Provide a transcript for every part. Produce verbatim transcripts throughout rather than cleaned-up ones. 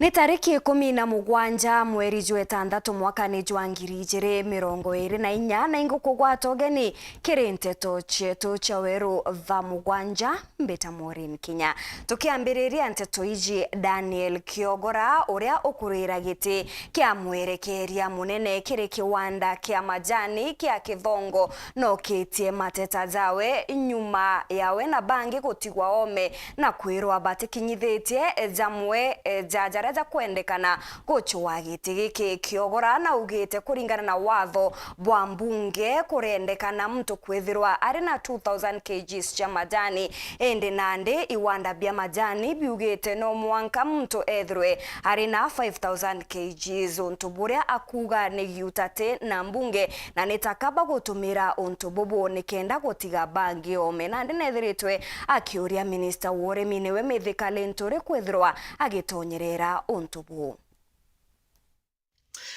Ni tariki ikumi na mugwanja mweri jwa itantatu mwakani jwa ngiri ijiri mirongo iri na inya, na ingukugwata ugeni kiri nteto cietu cia weru va mugwanja. Mbita Maureen Kinya. Tukiambiriria nteto iji, Daniel Kiogora, uria ukurira giti kia mwerekeria munene kiri kiwanda kia majani kia Kithongo, nokitie mateta jawe nyuma yawe na bangi gutigwa oome na kwirwa batikinyithitie jamwe ja jaria jakwendekana gucwa giti giki. Kiogora naugite kuringana na watho bwa mbunge, kurendekana muntu kwithirwa ari na two thousand kilograms cia majani, indi nandi iwanda bia majani biugite no mwanka muntu ethirwe ari na five thousand kilograms, untu buria akuuga ni giutati na mbunge, na ni ta kaba gutumira untu bubu nikenda gutiga bangi oome. Nandi nethiritwe akiuria minista wa urimi niwe Mithika Linturi kwithirwa agitonyerera untu buu.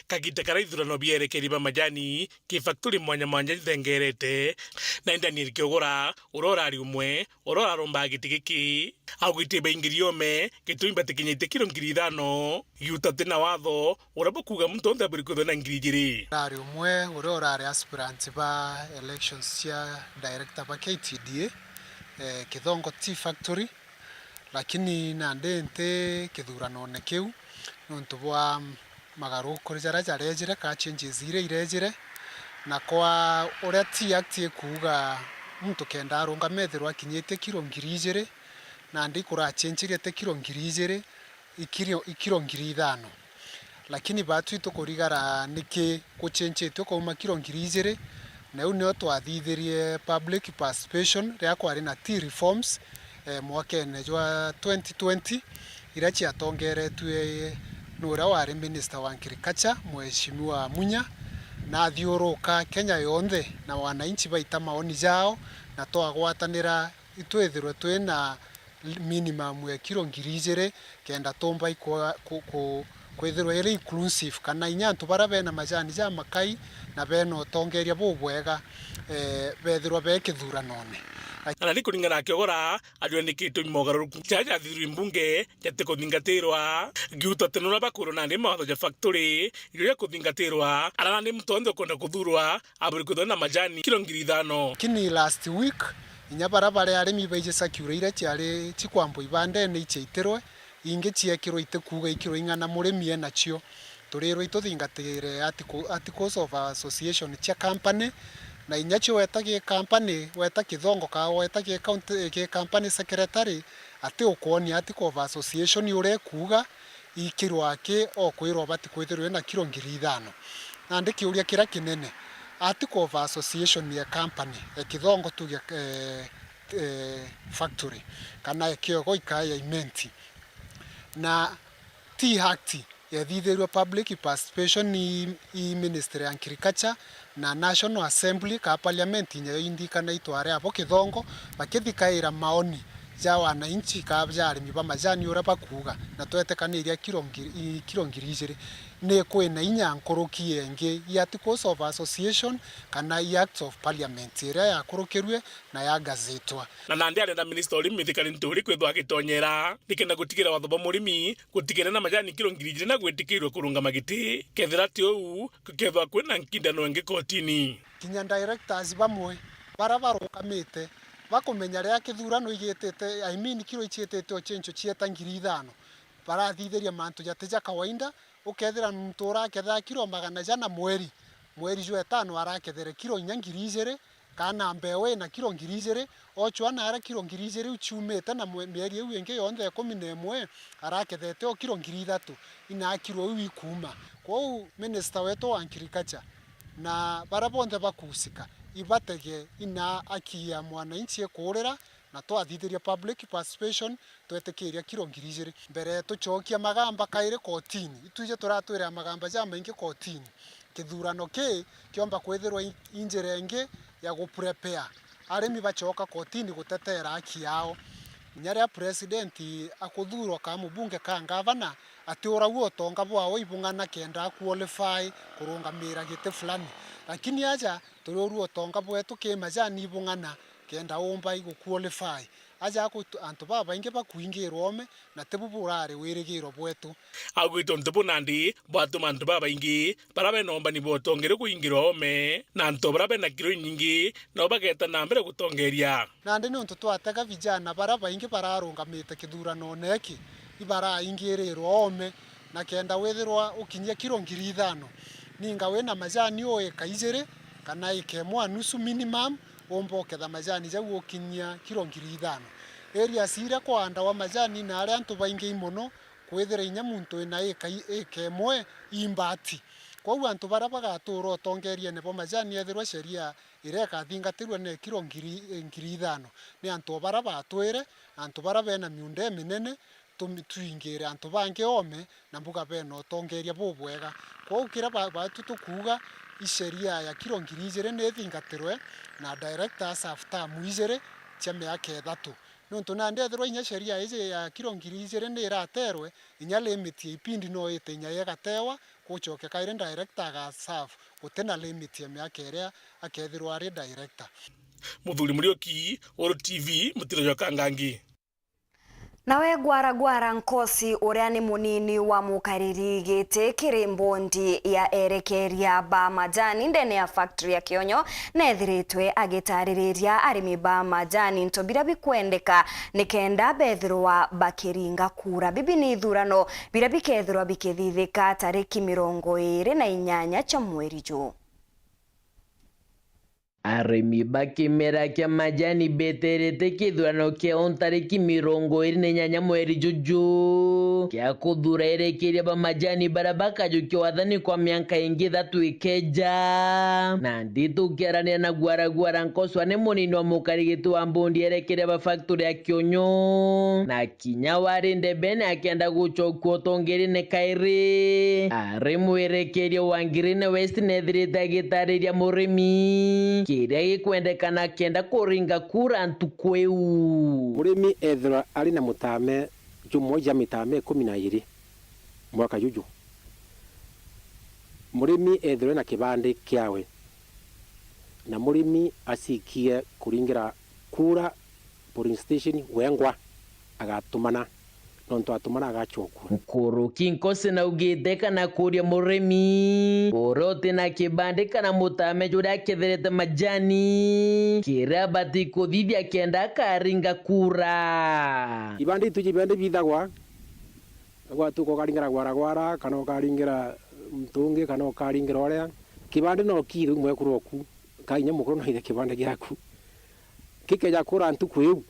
Kagiita karia ithurano bierekeri ba majani ki factory mwanya mwanya ithengerete, na Daniel Kiogora, uria urari umwe uria urarombaga giti giki, augite baingiri oome gitumi batikinyite kiro ngiri ithano, giutati na watho uria bukuuga muntu onthe aburi kwithwa na ngiri ijiri. Urari umwe uria urari aspirant ba elections cia director ba K T D A, eh, Kithongo Tea Factory, lakini nandi nti kithuranone kiu niuntu bwa magarukuru jaria jarejire, ka changes iria irejire, na kwa uria Tea Act ikuuga muntu kenda arungama ethirwa akinyitie kiro ngiri ijiri, nandi kurachenchirie ti kiro ngiri ijiri, ikiro, ikiro ngiri ithano. Lakini baatwi tukurigara niki guchenchitue kuuma kiro ngiri ijiri, na iu nio twathithirie public participation riria kwari na tea reforms, eh, mwakene jwa twenty twenty, iria ciatongeretue ni uria wari minister wa agriculture, Mheshimiwa Munya, na athiuruka Kenya yonthe, na wananchi baita maoni jao, na twagwatanira itwithirwe twina minimum ya kiro ngiri ijiri, kenda tumba ikwa-, ku-, ku-, kwithirwa iri inclusive, kana inya antu baria bena majani jamakai na bena utongeria bubwega, eh, bethirwa be kithuranone. Na nandi kuringana na Kiogora, ariwe ni gitumi mogaruruku jaria jathithirwe mbunge jatikuthingatirwa, giutati nuria bakwirwa nandi mawatho ja factory, irio ja kuthingatirwa, ara nandi muntu onthe ukwenda kuthurwa, aburi kwithwa na majani kiro ngiri ithano. Lakini last week, inya baria bari arimi baiji circular iria ciari cikwambwa ibandene iciaitirwe, ingi ciekirwe itikuuga ikiro ing'ana murimi enacio. Turirwe ituthingatire article, articles of association cia company, na inya cio weta gi company, weta Kithongo ka weta gi county, gi company secretary, ati ukwonia article of association uria ikuuga, ikirwa aki o kwirwa bati kwithirwa na kiro ngiri ithano. Nandi kiuria kiria kinene, article of association ya company, ya Kithongo tuge, eh, eh, factory, kana ya Kiogo ikaa ya imenti. Na Tea Act yethithirwe public participation i, i Ministry ya Agriculture, na National Assembly ka Parliament inyayo indi kana itware abo Kithongo, bakithikaira maoni ja wananchi ka ja arimi ba majani uria bakuuga, na twetekaniria kiro ngiri, i, kiro ngiri ijiri. Ni kwina inya nkuruki yengi i Articles of Association kana i Acts of Parliament iria yakurukirue na yagazitwa. Na nandi arenda minista urimi Mithika Linturi kwithwa agitonyera nikenda gutigira watho bwa murimi gutigana na majani kiro ngiri ijiri na gwitikirwe kurungama giti. Kethira ti uu, gukethwa kwina nkindano ingi kotini. Kinya directors bamwe bara barungamite bakumenya riria kithurano igitite, I mean, kiro iciitite ucencho cieta ngiri ithano, barathithiria mantu jati ja kawaida. Ukethira muntu uraketha kiro magana jana mweri, mweri jwa itano arakethere kiro inya ngiri ijiri, kana mbeu ina kiro ngiri ijiri, ochwa naria kiro ngiri ijiri iu ciumite na mwe-, mieri iu ingi yonthe ikumi na imwe arakethete o kiro ngiri ithatu, ina kiro iu ikuuma. Kwou minister wetu wa agriculture na baria bonthe bakuusika, ibatege ina aki ya mwananchi ikurira, na twathithiria public participation, twetikiria kiro ngiri ijiri. Mbere tucokia magamba kairi kotini, itwije turatwirira magamba jamaingi kotini. Kithurano kii kiomba kwithirwa i, i njira ingi ya guprepare arimi bacoka kotini gutetera aki yao. Inya riria president akuthurwa ka mubunge ka ngavana, atiuragua utonga bwawe ibung'ana kenda aqualify kurungamira giti fulani. Lakini aja turiurua utonga bwetu ki majani ibung'ana kenda umba iguqualify. aja agu-, antu babaingi bakuingirwa oome, na tibu burari wirigiro bwetu. Augite untu bu nandi bwatuma antu babaingi baria bena umbani bwa utongeria kuingirwa oome, na antu baria bena kiro inyingi nao bageeta na mbere gutongeria. Nandi niuntu twatega vijana baria baingi bararungamite kithuranone giki, ibaraingirirwa oome, na kenda withirwa ukinyia kiro ngiri ithano, ninga wina majani o ika ijiri kana ika imwe na nusu minimum, umba uketha majani jau ukinyia kiro ngiri ithano. Areas iria kwaandawa majani na aria antu baingi mono, kwithira inya muntu wina ika i-, ika imwe imbati. Kwou antu baria bagatuura utongeriene bwa majani, ethirwa sheria iria ikathingatirua ni kiro ngiri, ngiri ithano, ni antu o baria batwire, antu baria bena miunda iminene, tumi-, twingire antu bangi oome na mbuga bena utongeria bubwega. Kwou kiria ba-, batu tukuuga, i sheria ya kiro ngiri ijiri ni ithingatirwe, na directors of term ijiri cia miaka ithatu. Niuntu nandi ethirwa inya sheria iji ya kiro ngiri ijiri ni iraterwe, inya limit ya ipindi no ite inya igatewa, gucokia kairi director agaserve gutina limit ya miaka iria akethirwa ari director. Muthuri Muriuki, Uru T V, Mutino jwa Kangangi. Nawe Gwara Gwara Nkosi, uria ni munini wa mukariri giti kiri mbondi ya erekeria ba majani ndene ya factory ya Kionyo, neethiritwe agitaririria arimi ba majani into biria bikwendeka nikenda bethirwa bakiringa kura. Bibi ni ithurano biria bikethirwa bikithithika tariki mirongo iiri na inyanya cia mweri juu. Arimi ba kimera kia majani beterete kithurano kiao ntariki mirongo iiri na inyanya mweri juju kia kuthura erekeria ba majani baria bakajukia wathani kwa mianka ingi ithatu ikeja. Nandi tukiarania na Gwara Gwara Nkoswa ni munini wa mukarigiti wa mbondi erekeria ba factory ya Kionyo, na kinya wari ndebene akenda gucokua utongeriene kairi. Ari mwerekeria wa Green West neethirite agitariria murimi kiria gikwendekana kenda kuringa kura ntuku iu. Murimi ethirwa ari na mutame jumwe ja mitame ikumi na iiri mwaka juju. Murimi ethirwe na kibandi kiawe, na murimi acikie kuringira kura polling station wengwa, agatumana, nontu atumana agacokua. Nkuruki Nkosi naugite kana kuria murimi uria uti na kibandi kana mutame juria aketherete majani, kiria abati kuthithia kenda akaringa kura. Ibandi itu ja ibandi bithagwa, gwatuka ukaringana Gwara Gwara, kana ukaringira muntu ungi, kana ukaringira uria. Kibandi no kiithe mwekuru oku, ka inya mukuru no aithe kibandi giaku. Gikeja kura ntuku iu,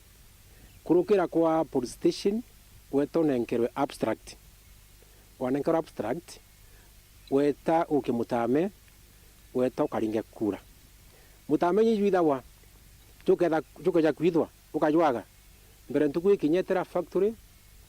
kurukira kwa police station, weta unenkerwe abstract. Wanenkerwa abstract, weta uke mutame, weta ukaringe kura. Mutame inya ijwithagwa, juketha-, jukeja kwithwa, ukajwaga. Mbere ntuku ikinya etera factory,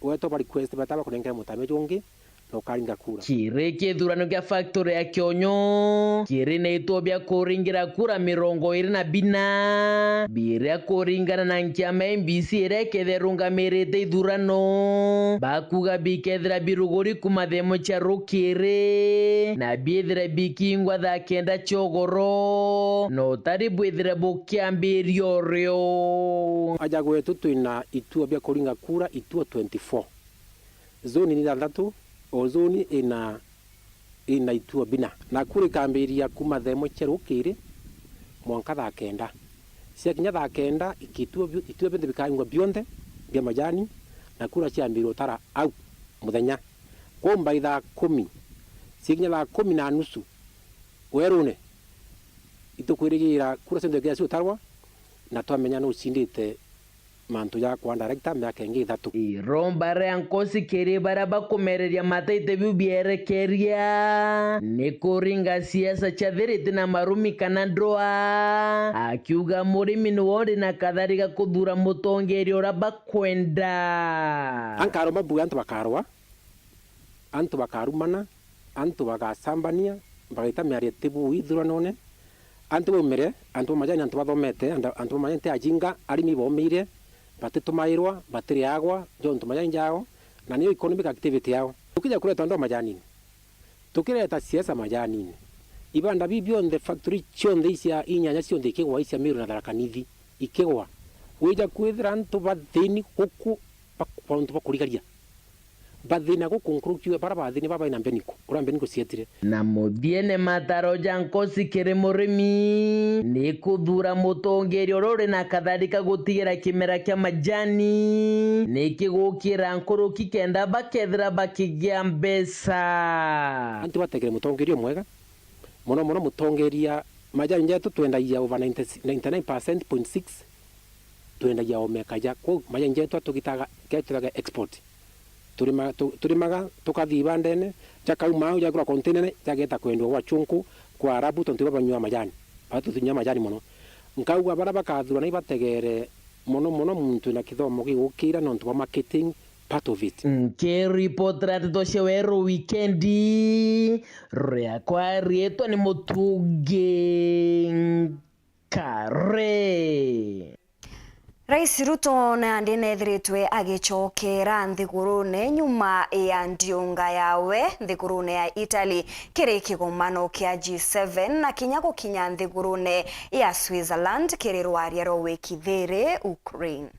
weta uba request beta bakunenkere mutame jungi, na ukaringa kura. Kiri kithurano kia factory ya Kionyo, kiri na ituo bia kuringira kura mirongo iiri na bina, biria kuringana na nkiama ya M B C iria ikethira irungamirite ithurano, bakuga bikethira biruguri kuma thaa imwe cia rukiri, na biithire bikingwa thaa kenda cia ugoro, na utari bwithire bukiambiria urio. Aja gwetu twina ituo bia kuringa kura, ituo twenty-four. Zone ni ithanthatu, o zone ina, ina ituo bina. Na kura ikambiria kuma thaa imwe cia rukiri mwanka thaa kenda. Ciakinya thaa kenda, ikituo bio-, ituo bionthe bikaingwa bionthe bia majani, na kura ciambirwa utara au muthenya. Kwou by thaa kumi, ciakinya thaa kumi na nusu werune, itukwirigira kura cionthe ikinya ciutarwa, na twamenya nu ucindite mantu ja kwa director miaka ingi ithatu. Iromba ria Nkosi kiri baria bakumereria mataite biu bierekeria ni kuringa siasa cia thiriti na marumi kana ndwaa, akiuga murimi niwe uri na kathari ga kuthura mutongeria uria bakwenda. Ankaromba mbuge antu bakarwa, antu bakarumana, antu bagacambania, bagaita miario ti buu ithuranone, antu baumire, antu ba majani, antu bathomete, antu, antu ba majani ti ajinga, arimi baumire, batitumairwa, batiriagwa, jontu majani jao, na niyo economic activity yao. Tukija kureta antu ba majanini, tukireta siasa majanini, ibanda biu bionthe, factory cionthe icia inyanya cionthe ikigwa icia Meru na Tharaka Nithi, ikigwa, Wija kwithira antu bathini guku, bak-, antu bakurigaria. Bathina guku nkuruki bara bathini baba ina Mbeniko, uria Mbeniko cietire. Na muthiene mataro ja nkosi kiri murimi ni kuthura mutongeria uria uri na katharika gutigira kimera kia majani ni kigukira nkuruki kenda bakethira bakigia mbeca. Antu bategere mutongeria umwega, mono mono mutongeria majani jetu twendagia over ninety, ninety-nine percent point six. Twendagia o meka ja kuu, majani jetu atugitaga, kiria twitaga export. Turima-, tu-, turimaga, tukathii ibandene, jakauma au, jagurwa container-ne, jageta kwendwa gwa chunku, kwa Arabu, tontu ibo banyua majani. Batu tunyua majani mono. Nkauga bara bakathurana ibategere mono mono muntu wina kithomo gigukira nontu bwa marketing part of it. Nkiripotera ndeto cia Weru Wikendi, riakwa riitwa ni Mutungi Kare. Rais Ruto nandi neethiritwe agicokera nthigurune nyuma ya ndiunga yawe nthigurune ya Italy kiri kigomano kia G seven na kinya gukinya nthigurune ya Switzerland kiri rwaria rwa wiki thiiri Ukraine.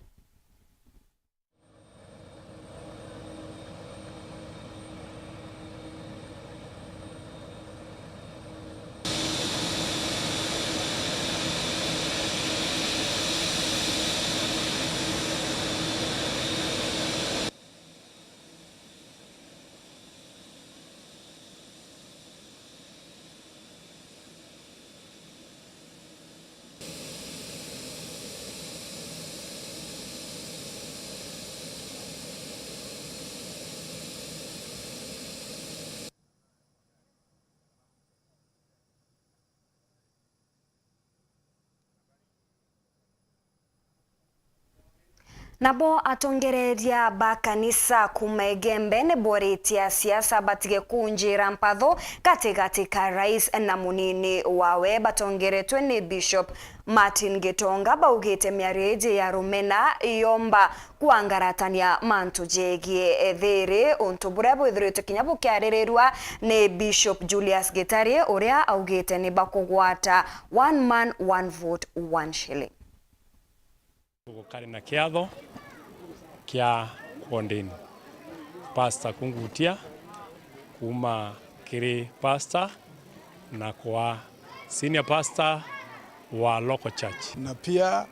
Nabo atongereria ba kanisa kuuma Igembe ni boritie asiasa batige kunjira mpatho gatigati ka rais na munini wawe batongeretwe ni Bishop Martin Gitonga. Baugite miario iji ya rumena yomba kwangaratania mantu jegie thiiri, untu buria bwithirite kinya bukiaririrua ni Bishop Julius Gitari, uria augite ni bakugwata one man, one vote, one shilling. Tugukari na kiatho kia kuordain Pastor Kungutia kuuma kiri pastor na kwa senior pastor wa local church. Na pia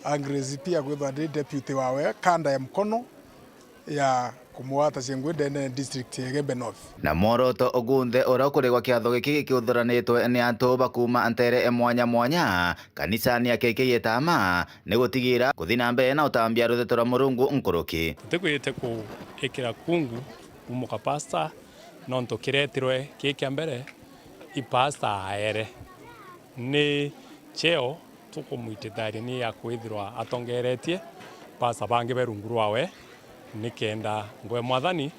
Agnes pia kwithwa ndi deputy wawe kanda ya mkono ya kumugwata ciengwe ndene district ya Igembe North. Na mworoto ugunthe uria ukurigwa kiatho giki gikiuthuranitwe ni antu ba kuuma nteere mwanya mwanya kanisani ya K K A Tama ni gutigira kuthi na mbere na utambia ruteto rwa Murungu nkuruki. Tutikwite kuikira kungu kumuka pastor, nontu kiretirwe ki kia mbere i pastor aere. Ni cheo tukumwititharia ni ya kwithirwa atongeretie pastor bangi be rungu rwawe, nikenda ngwe Mwathani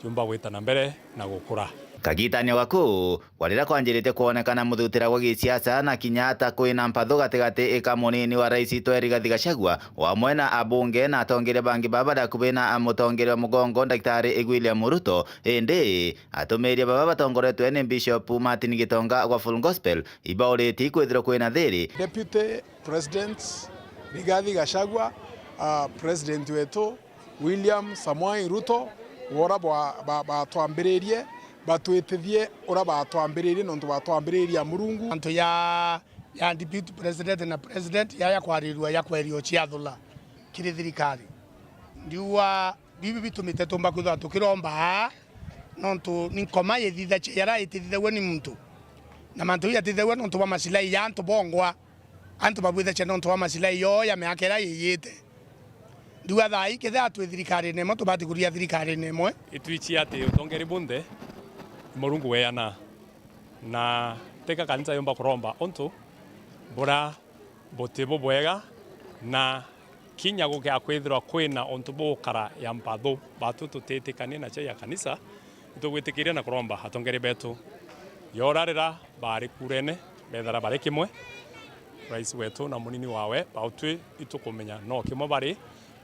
yumba gwita na mbere na gukura. Kagitania gaku, kwa riria kwanjirite kwonekana muthutira gwa gisiasa na kinya ata kwina mpathu gatigati ka munini wa rais Rigathi Gachagua, o amwe na abunge na atongeria bangi baba bari akubi na mutongeria wa mugongo Daktari William Ruto, indi atumiria baba batongoretwe ni Bishop Martin Gitonga gwa Full Gospel, ibauritie ikwithirwa kwina thiiri. Deputy President Rigathi Gachagua, ah, President wetu William Samoei Ruto, wora bwa-, ba-, batwambiririe, batwitithie ura batwambiririe nontu batwambiririe a Murungu. Antu ya, ya Deputy President na President ya, ya kwarirua ya kwerio ciathula kiri thirikari. Ndiuga bibi bitumite tumba kwithirwa tukiromba aa, nontu ni nkoma yithithagia yara itithithagua ni muntu. Na mantu jau jatithithagua nontu bwa masilai ya antu bongwa. Antu babwithagia nontu bwa masilai yoo ya miaka iria yiyite. Ndiuga thaa ii kethira twi thirikarine imwe, tubati kuria thirikarine imwe. Itwici ati utongeri bunthe ni Murungu weana, na tika kanisa yumba kuromba untu buria buti bubwega, na kinya gukia kwithirwa kwina untu bugukara ya mpathu, batu tutitikanie nacio ya kanisa, itugwitikiria na kuromba atongeri betu. Yora riria bari kurene, bethara bari kimwe, rais wetu na munini wawe, bautwi itukumenya no kimwe bari,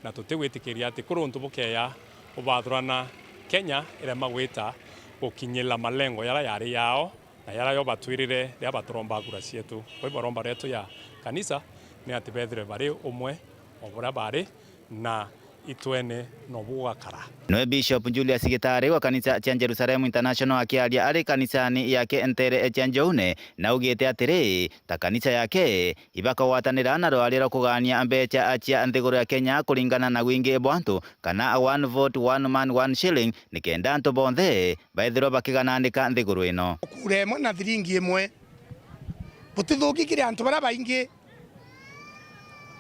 na tutigwitikiria ati kuri untu bukeya ubathurana Kenya irema gwita gukinyira malengo yara yari yao. Na yara yo batwirire riria baturomba kura cietu. Kwa hivyo, romba rietu ya kanisa ni ati bethirwe bari umwe, o buria bari na itwene no bugakara. Nwe Bishop Julius Gitari wa kanisa cia Jerusalem International akiaria ari kanisani yake Ntere cia Njoune, na augite atiri, ta kanisa yake, ibakagwatanira na rwari rwa kugania mbeca cia nthiguru ya Kenya kuringana na wingi bwa antu, kana one vote, one man, one shilling, nikenda antu bonthe baithirwa bakiganandika nthiguru ino. Kura imwe na thiringi imwe butithuki kiri antu baria baingi.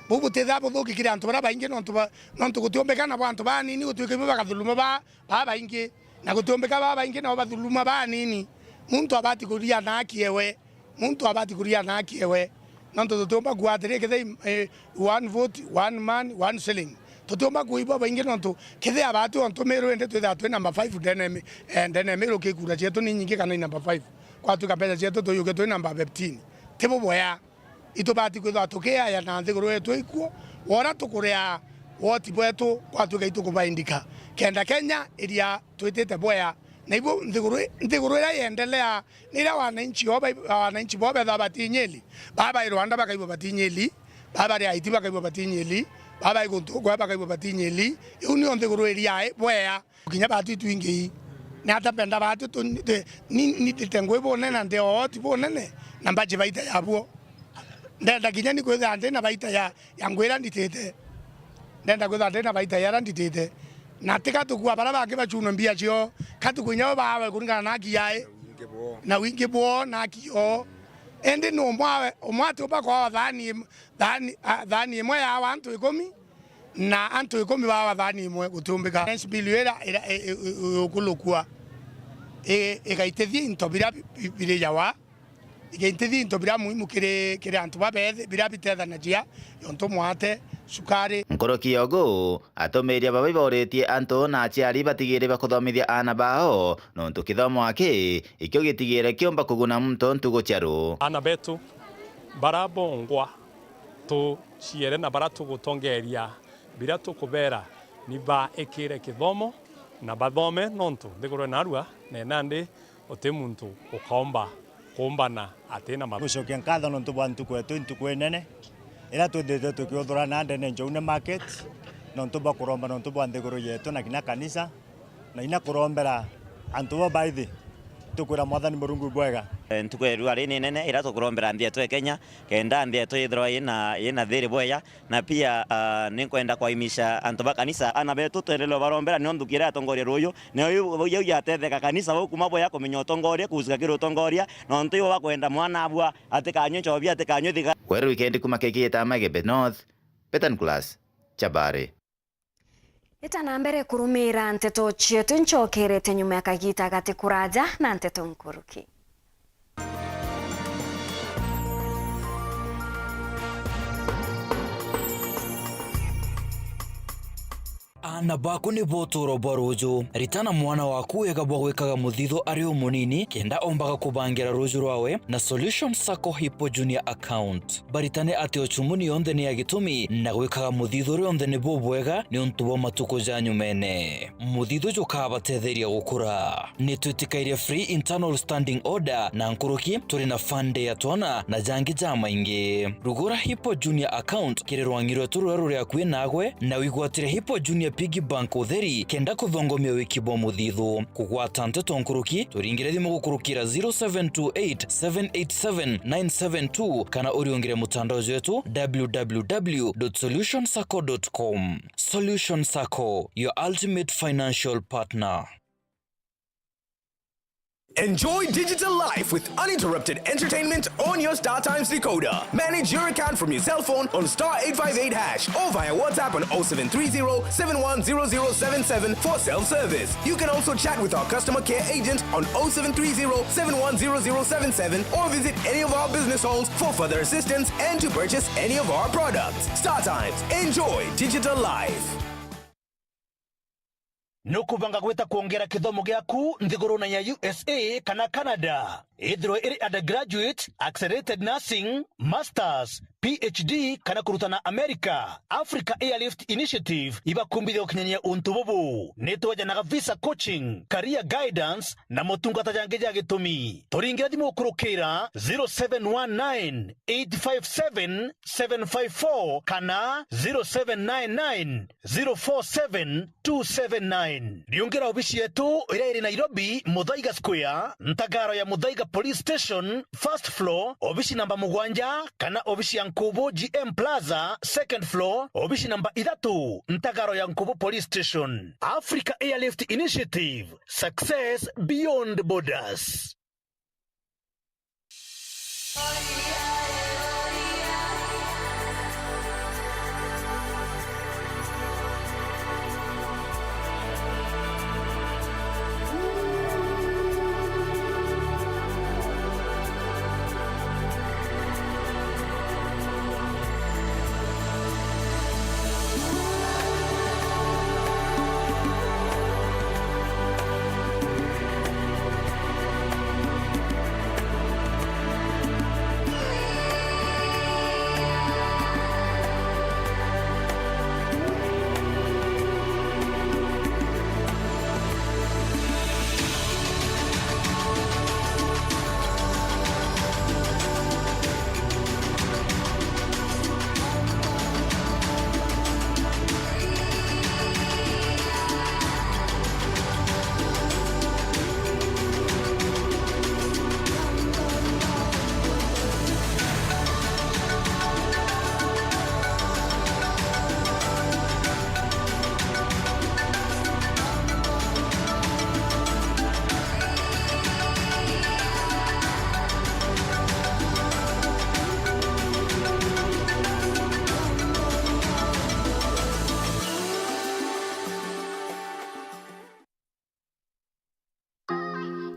Buu butithaa buthuki kiri antu baria baingi, nontu ba-, nontu gutiumbika nabo antu banini gutuika ibo bagathuluma ba-, babaingi, na gutiumbika babaingi nabo bathuluma banini. Muntu abati kuria na haki ewe, muntu abati kuria na haki ewe, nontu tutiumba kuuga atiri, kethira i-, eh, one vote, one man, one shilling. Tutiumba kuuga ibo baingi, nontu kethira batu ontu Meru indi twithaa twi number five ndene ya Mi-, eh, ndene ya Meru, ki kura cietu ni nyingi kana i number five, kwatuika mbeca cietu tuiyuke twi number fifteen. Ti bubwea. Itubati kwithirwa tukiaya na nthiguru yetu ikuo, wora tukuria woti bwetu, kwatuika itukubaindika, kenda Kenya iria twitite bwea. Na ibu nthiguru, nthiguru iria yendelea ni iria wananchi o bai-, wananchi bo bethagwa batinyili, baba bai Rwanda bakaigua batinyili, baba bai Haiti bakaigua batinyili, baba bai guntu gukwe bakaigua batinyili. Iu nio nthiguru iria bwea. Kinya batu itwingi ii, ni ata mbenda batu tu-, ni-, ni-, ni ndite ngui bunene na ndi ooti bunene, na mbaji baita yabuo. Ndenda kinya ni kwithira ndi na baita ya, ya ngui iria nditite. Ndenda kwithira ndi na baita ya iria nditite. Na ti ka tukua baria bangi bacunwe mbia ciao, ka tukue inya bo baawe kuringana na haki yae, na wingi bwoo na haki yoo. Indi ni umwe awe, umwe atiumba kwawa thaani im-, thaani, a, thaani imwe yaawa antu ikumi, na antu ikumi baawa thaani imwe gutiumbika. Next bill ira, ira, i-, i-, i-, iukulukua, i-, igaitithia into biria bi-, bi-, birijawa, igaitithia into biria muhimu kiri, kiri antu babethi, biria bitethanagia, yontu mwate, cukari. Nkuruki ya ugu, atumiria baba ibauritie antu na aciari batigire bakuthomithia aana bao, nontu kithomo aki ikio gitigire kiumba kuguna muntu ntugu cia ru. Aana betu bara bongwa tuciere na bara tugutongeeria, biria tukubeera ni baikire kithomo na bathome, nontu nthiguru narua, na nandi uti muntu ukaumba kuumbana ati na ma. Gucokia nkatho nontu bwa ntuku yetu, ntuku inene iria twithite tukiuthurana ndene Njoune Market, nontu bwa kuromba nontu bwa nthiguru yetu na kinya kanisa. Na inya kurombera antu bo baithi, tukwira Mwathani Murungu bwega. Eh, ntuku ya irua ri ni nene, ira tukurombera nthi yetu ya Kenya, kenda nthi yetu yithirwa yina, yina thiri bweya, na pia, ah, ninkwenda kwaimisha antu ba kanisa, ana betu twendelee barombera, nionthu kiria atongoria ruuyu, nio iu, iu yatetheka kanisa bau kuma bweya kumenya utongoria, kuusika kiri utongoria, nontu ibo bakwenda mwana abua atikanywe nchobi, atikanywe thiga. Weru wikendi kuma K K eight Amagebe North, Betan Class, Chabari. Ita na mbere kurumiira nteto cietu, ncokerete nyuma ya kagiita gati kuraja na nteto nkuruki. Aana baku nibo utuuro bwa ruuju. Ritana mwana waku wega bwa gwikaga muthithu ari umunini, kenda ombaga kubangira ruuju rwawe na Solution Sacco Hippo Junior Account. Baritane ati o chumuni yonthe ni ya gitumi, na gwikaga muthithu rionthe ni bubwega niuntu bwa matuku ja nyumene. Muthithu jukabatetheria gukura. Ni twitikairie free internal standing order na nkuruki, turi na fund ya twana na jangi jamaingi. Rugura Hippo Junior Account kiri rwang'i rwetu ruria ruri akui nagwe, na wigwatire Hippo Junior Piggy Bank utheri, kenda kuthongomia wiki bwa muthithu. Kugwata nteto nkuruki, turingire thimu gukurukira zero seven two eight, seven eight seven, nine seven two, kana uriungire mutandao jwetu, w w w dot solution sacco dot com. Solution Sacco, your ultimate financial partner. Enjoy digital life with uninterrupted entertainment on your StarTimes decoder. Manage your account from your cell phone on star eight five eight hash or via WhatsApp on oh seven three zero, seven one zero zero seven seven for self-service. You can also chat with our customer care agent on oh seven three zero, seven one zero zero seven seven or visit any of our business halls for further assistance and to purchase any of our products. StarTimes. Enjoy digital life. Nukubanga gwita kwongera kithomo giaku nthigurune ya U S A kana Canada? ithirwe iri undergraduate, accelerated nursing, masters, P H D kana kurutana America, Africa Airlift Initiative ibakumbithia gukinyania untu bubu. Nitwejanaga visa coaching, career guidance na motungata jangi ja gitumi. Turingire thimu gukurukira zero seven one nine, eight five seven, seven five four kana zero seven nine nine, zero four seven, two seven nine. Riungira obici yetu iria iri Nairobi, Muthaiga Square, ntagaro ya Muthaiga Police Station, first floor, obici namba mugwanja, kana obici ya Nkubu G M Plaza, second floor, obici namba ithatu, ntagaro ya Nkubu Police Station. Africa Airlift Initiative, success beyond borders.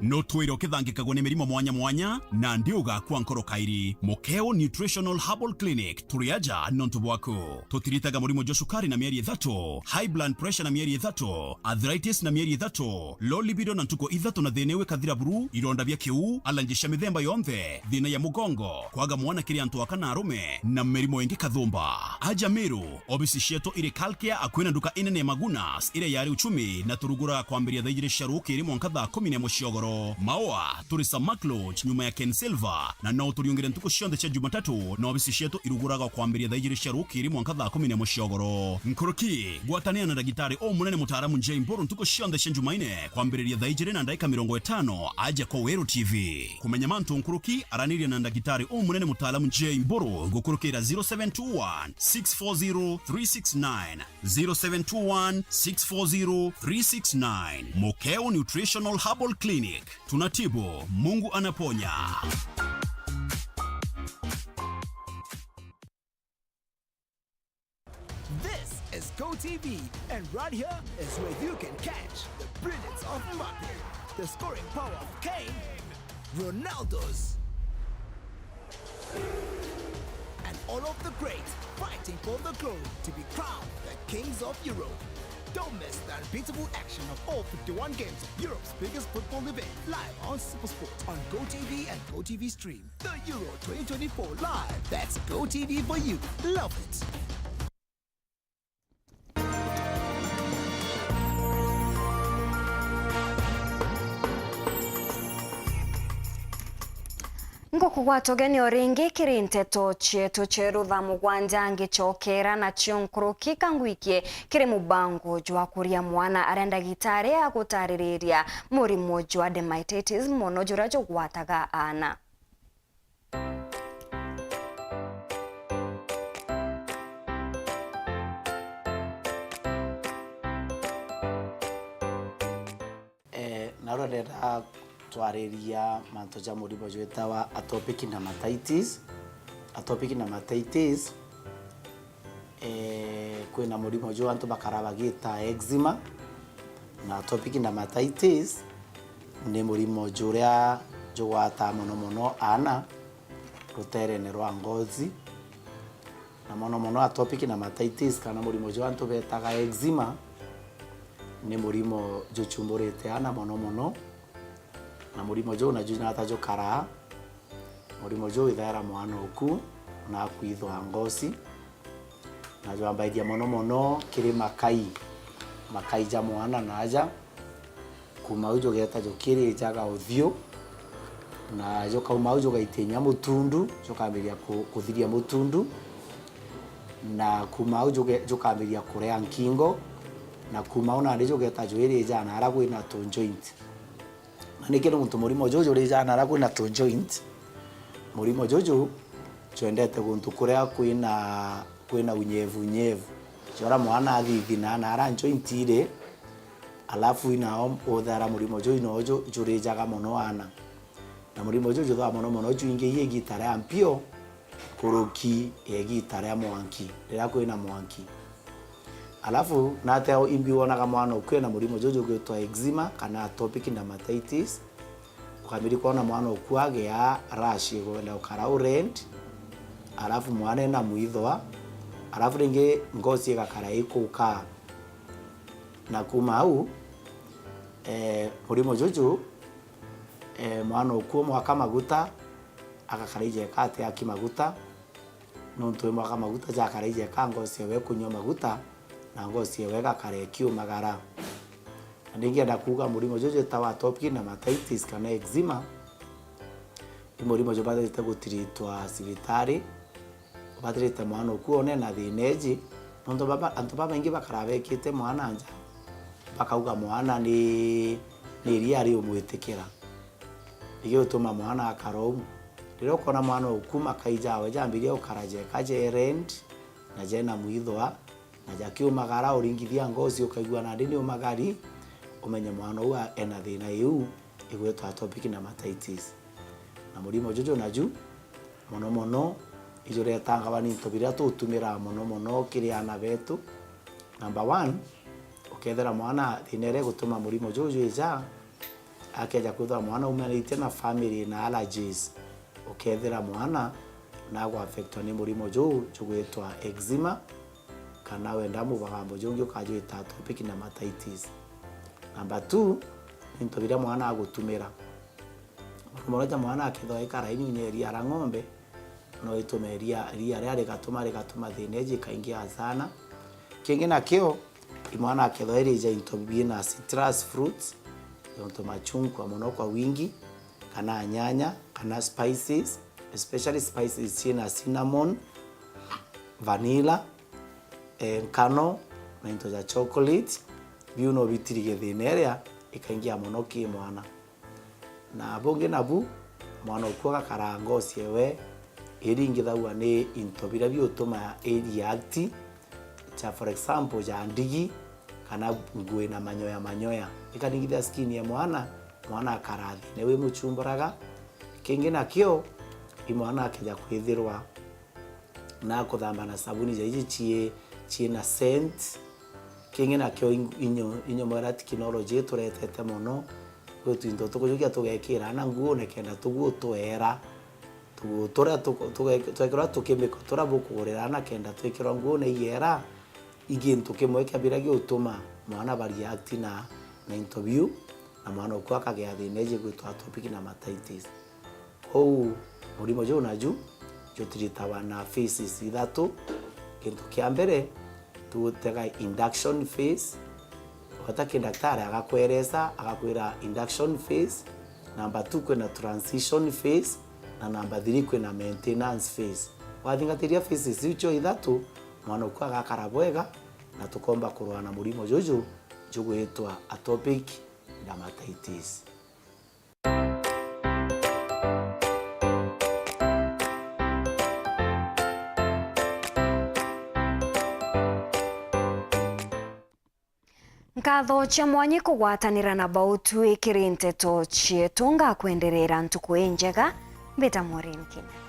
No twire ukithangikagwa ni mirimo mwanya mwanya, na ndi ugakua nkoro kairi. Mukeo Nutritional Herbal Clinic, turi aja nontu bwaku. Tutiritaga murimo jwa cukari na mieri ithatu, high blood pressure na mieri ithatu, arthritis na mieri ithatu, low libido na ntuku ithatu na thina iu ikathira buru, ironda bia kiu, allergy cia mithemba yonthe, thina ya mugongo, kwaga mwana kiri antu aka na arume, na mirimo ingi kathumba. Aja Meru, obisi cietu iri Kalkia, akui na nduka inene ya Magunas iria yari Uchumi, na turuguraga kwambiria thaa ijiri cia rukiri mwanka thaa kumi na imwe cia ugoro. Maua, turi Samak Lodge, nyuma ya Ken Silver, na no uturiungire ntuku cionthe cia Jumatatu, na obisi cietu iruguraga kwambiria thaa ijiri cia rukiri mwanka thaa kumi na imwe cia ugoro. Nkuruki, gwatanira na ndagitari umunene mutaaramu Jay Mburu ntuku cionthe cia Jumaine, kwambiriria thaa ijiri na ndaika mirongo itano, aja kwa Weru T V. Kumenya mantu nkuruki, araniria na ndagitari umunene mutaalamu Jay Mburu gukurukira zero seven two one, six four zero, three six nine, zero seven two one, six four zero, three six nine. Mukeo Nutritional Herbal Clinic. Tunatibu, Mungu anaponya. This is Go T V, and right here is where you can catch the brilliance of Mbappe, the scoring power of Kane, Ronaldo's, and all of the greats fighting for the glory to be crowned the kings of Europe. Don't miss the unbeatable action of all fifty-one games of Europe's biggest football event, live on SuperSport on Go T V and Go T V Stream. The Euro twenty twenty-four live. That's Go T V for you. Love it. Ngukugwata ugeni o ringi kiri nteto cietu cieru thaa mugwanja, ngicokera nacio nkuruki kangwikie kiri mubango jwa kuria mwana aria ndagitari agutaririria murimo jwa dermatitis mono juria jugwataga aana. Eh, na uria ndenda twariria mantu ja murimo jwitawa atopic dermatitis. Atopic dermatitis, eh, kwina murimo juu antu bakara bagita eczema, na atopic dermatitis ni murimo juria jugwataa mono mono aana ruterene rwa ngozi, na mono mono atopic dermatitis kana murimo juu antu betaga eczema ni murimo juchumburite aana mono mono. Na murimo juu naju nata jukaraa, murimo juu withaira mwana oku na akwithwa ngosi, na jwambaithia mono mono kiri makai, makai ja mwana na aja. Kuuma au jugeeta jukirijaga uthiu, na jukauma au jugaitia inya mutundu, jukambiria ku-, kuthiria mutundu, na kuuma au juge-, jukambiria kurea nkingo, na kuuma au nandi jugeeta jwirija na ara kwina tu joint. Na niki nontu murimo juju jurijaa nara kwina tu joint, murimo juju jwendete guntu kuria kwina, kwina unyevu unyevu. Jora mwana athithina nara joint iri, alafu inao uthara murimo juju no ju-, jurijaga mono ana. Na murimo juju juthaa mono mono juingi ii igita ria mpio, kuruki ya igita ria mwanki, riria kwina mwanki. Alafu, nate imbi wonaga mwana ukwina murimo juju gwitwa eczema kana atopic dermatitis, ukambiri kwona mwana uku agia rash igwenda ukara u red, alafu mwana ena mwithwa, alafu ringi ngosi igakara ikukaa. Na kuma au, eh, murimo juju, eh, mwana uku mwaka maguta, agakara ijeka ati aki maguta, nontu wi mwaka maguta jakara ijeka ngosi ewe kunyua maguta, na ngosi ewe igakara ikiumagara. Na ningienda kuuga murimo juju jwitawa atopic dermatitis kana eczema, ni murimo jubatirite gutiritwa cibitari, ubatirite mwana uku one na thina iji, nontu baba, antu babaingi bakara bekite mwana nja, bakauga mwana ni, ni iria riumwitikira. Igituma mwana akara uu. Riria ukona mwana uku makai jawe jambiria gukara jeka je red, na jena mwithwa, na jakiumagara, uringithia ngosi ukaigua nandi ni umagari, umenye mwana uu a-, ena thina iu igwitwa atopic dermatitis. Na murimo juju naju, mono mono, ijuretangwa ni into biria tutumiraa mono mono kiri ana betu. Number one, ukethira mwana thina iria igutuma murimo juju ija, akeja kwithirwa mwana aumanite na family na allergies, ukethira mwana nagwa affectwa ni murimo juu jugwitwa eczema, kana wenda mubagambo jungi ukajwita atopic dermatitis. Number two, ni into biria mwana agutumira. Mono mono ja mwana akethirwa ikara inyunya iria ria ng'ombe, no itume iria, iria ria rigatuma, rigatuma thina iji ikaingia sana. Kingi nakio, i mwana akethirwa irija into biina citrus fruits, jonto machungwa mono kwa wingi, kana nyanya, kana spices, especially spices ciina cinnamon, vanilla, eh, nkano, na into ja chocolate, biu no bitirige thina iria ikaingia mono ki mwana. Na bungi nabu, mwana uku agakara ngosi ewe iringithagua ni into biria biutuma i react, ja for example, ja ndigi, kana nguo ina manyoya manyoya. Ikaringithia skin ya mwana, mwana akara thina wi muchumburaga. Kingi nakio, i mwana akeja kwithirwa na kuthamba na sabuni ja iji cii, ciina scent. Kingi nakio in-, inyo-, inyomo iria technology ituretete mono, kwi twinto tukujukia tugekira na nguone kenda tuguo twera. Tuguo turia tuku-, tuge-, twekirwa tukimiko turia bukugurira na kenda twikirwa nguone iyera, i gintu kimwe kia biria giutuma mwana ba react na, na into biu, na mwana uku akagia thina iji gwitwa atopic dermatitis. Kwou murimo juu naju jutiritawa na phases ithatu. Kintu kia mbere, tugutega induction phase. Ugeta ki ndaktari agakweresa, agakwira induction phase. Number two, kwina transition phase. Na number three, kwina maintenance phase. Wathingatiria phases iu cio ithatu, mwana uku agakara bwega, na tukomba kurwa na murimo juju jugwitwa atopic dermatitis. Nkatho cia mwanya kugwatanira na bau twikiri nteto cietu. Ngakwenderera ntuku injega. Mbita Maureen Kinya.